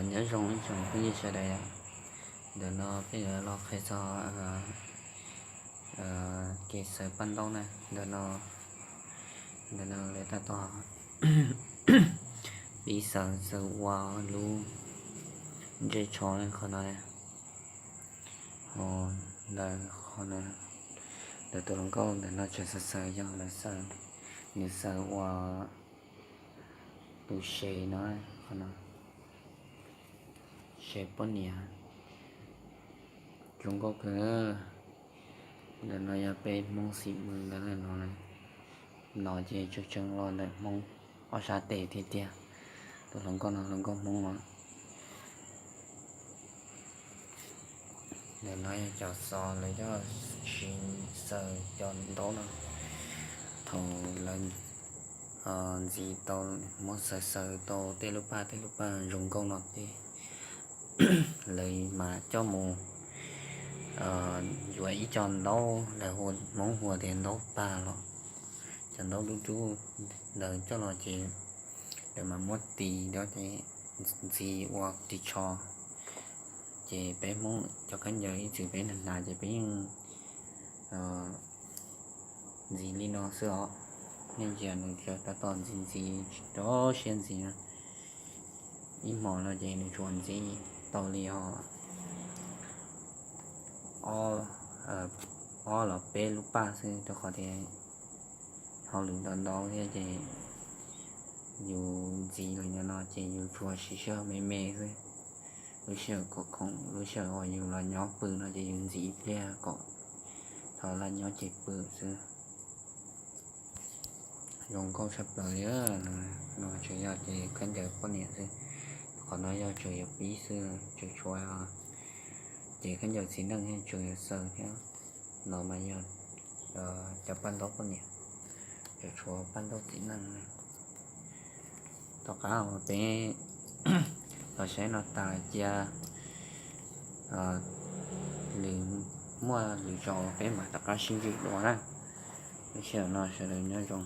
Nyob zoo ib tsoom phooj ywg sawv daws, ntawm no peb yuav los qhia txog kev xaws paj ntaub na. Ntawm no, ntawm no lawv tab tom pib xaws, xaws ua lub ntsej tsho qhov no. Ntawm qhov no, ntawm tus hluas nkauj ntawm no tseem xaws xaws, yog lawv xaws, nws xaws ua tus sev no, qhov no, sev poj niam, zoo nkauj kawg. Ntawm no yog peb Hmoob xim mws ntawd no, no ces tseem tseem los ntawm Hmoob ob sab tes tiag tiag. Tus hluas nkauj no hluas nkauj Hmoob os. Ntawm no yog cov xov lawv coj siv xaws cov ntaub no. Thaum lawv ntxiv tau, muab xaws xaws tau tej lub paj tej lub paj zoo nkauj no ces lawv mam coj mus yuav ib co ntaub, lawv hu, Hmoob hu tias ntaub paj los, cov ntaub dub dub ntawd coj los ces lawv mam muab tis, ces ntxiv ua ris tsho. Ces peb Hmoob cov khaub ncaws ib txwm peb hnav hnav ces peb yeej ntxiv li no xwb os. Nej ntsia nws tab tom ntxiv ntxiv, rau siab ntxiv na. Ib hmos no ces nws tsuas ntxiv tau li os ob los peb lub paj xwb, rau qhov tias hauj lwm ntau ntau thiab ces yus ntxiv li no ces yus tsuas siv sij hawm me me xwb. Lub sij hawm khoom, lub sij hawm uas yus los nyob pw no ces yus ntxiv ib pliag kom thaum laj nyob ces pw xwb. Zoo nkauj tshaj plaws li. No tsuas yog ces khaub ncaws poj niam xwb. Qhov no yog tsuas yuav pib xwb, tseem tshuav ces khaub ncaws txiv neej tseem yuav xaws thiab. No mas yog cov paj ntaub poj niam, tseem tshuav paj ntaub txiv neej. Tom qab uas peb los saib no tas cia lwm, muaj lwm zaus peb mam rov qab sib ntsib dua na. Lub sij hawm no sawv daws nyob zoo.